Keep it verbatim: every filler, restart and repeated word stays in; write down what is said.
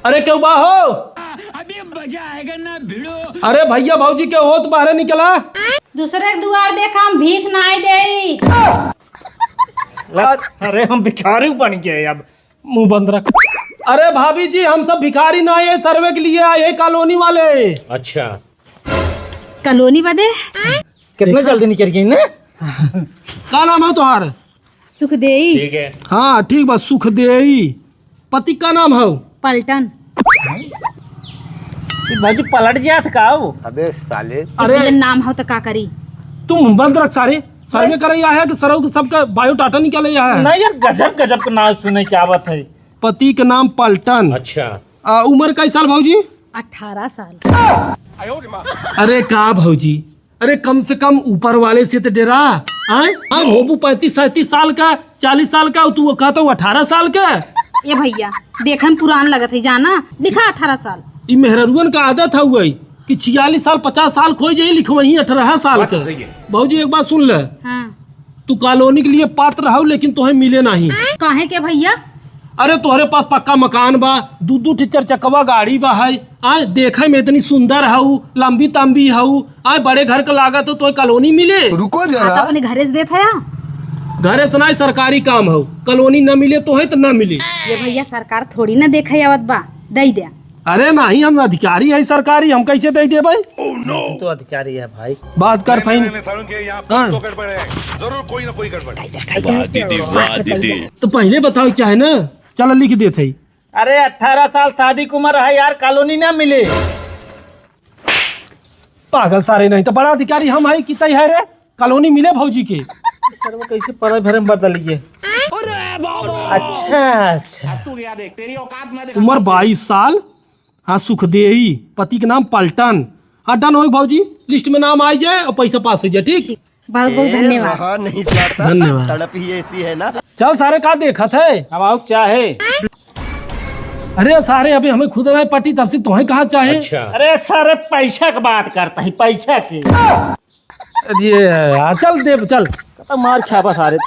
अरे केहू बा हो? अभी मजा आएगा ना भिड़ो। अरे भइया भउजी केहू हो त बाहरे निकला। दूसरे के दुआर देख, हम भीख नाहीं देई। अरे हम भिखारी बन गए अब। मुंह बंद रख। अरे भाभी जी, हम सब भिखारी ना, ये सर्वे के लिए आए हैं, कॉलोनी वाले। अच्छा। कॉलोनी बदे? कितना जल्दी निकल गई ना? का नाम है तोहार? सुखदेई। ठीक है। हाँ, ठीक बा, सुखदेई। पति का नाम है? पलटन। ये भौजी पलट जात का हो? अबे साले। अरे। ये नाम हो तो का करी? तू मुंह बंद रख सारे। सर्वे करे आया है कि सरऊ के सबका बायोडाटा निकाले आया है? नहीं यार, गजब गजब के नाम सुने के आवत है। पति के नाम पलटन। अच्छा। आ, उम्र कई साल भौजी? अठारह साल। अरे का भौजी, अरे कम से कम ऊपर वाले से तो डेरा। आय? हम होबू पैंतीस सैंतीस साल का, चालीस साल का, तू कहत हो अठारह साल का। ए भइया, देखन पुरान लगत है, जाना, लिखा अठारह साल। ई मेहररुअन का आदत हउए कि छियालीस साल, पचास साल खोइ जाई, लिखवही अठारह साल बात का। सही है। भौजी, एक बात सुन ले। हाँ। तू कॉलोनी के लिए पात्र हऊ, लेकिन तोहे मिले नाही। काहे के भइया? अरे, तोहरे पास पक्का मकान बा, दू दू ठे चार चकवा गाड़ी बा है, आय, देखे में इतनी सुंदर हऊ, लंबी तंबी हऊ, आय, बड़े घर का लागत हो, तोहे कॉलोनी मिले? रुको हाँ, जरा। तो अपने घरे से देत है। घरे से नाही, सरकारी काम हऊ, कॉलोनी न मिले तोहे तो न मिले। ये भइया, सरकार थोड़ी ना देखे आवत बा, दई दे। अरे नाही, हम अधिकारी है सरकारी, हम कैसे दे देबे? तू तो अधिकारी है भाई। बात कर नहीं, थई। नहीं, नहीं, सारुण के यहाँ हाँ। कुछ तो गड़बड़ है, जरूर कोई ना कोई गड़बड़। वाह दीदी, वाह दीदी। तो पहले बताओ चाहे ना, चल लिख देत है। अरे अठारह साल शादी की उम्र है यार, कॉलोनी ना मिले। पागल सारे, नहीं तो बड़ा अधिकारी हम है कि तई है रे। कॉलोनी मिले भौजी के। सर वो कैसे पढ़ाई भरे में बदल गए? अच्छा, अच्छा। उम्र बाईस साल। हाँ, सुखदेई, पति के नाम पलटन। हाँ, डन होई भौजी, लिस्ट में नाम आ जाए और पैसा पास हो जाए, ठीक? बहुत बहुत ए, धन्यवाद। रहा नहीं जाता, धन्यवाद। तड़प ही ऐसी है ना। चल सारे, का देखत है? अब आओ, क्या है? अरे सारे, अभी हमें खुद नहीं पटी, तब से तुम्हें कहा चाहे। अच्छा। अरे सारे, पैसा की बात करता है, पैसा की। अरे यार, चल दे, चल। तो मार खाबा सारे।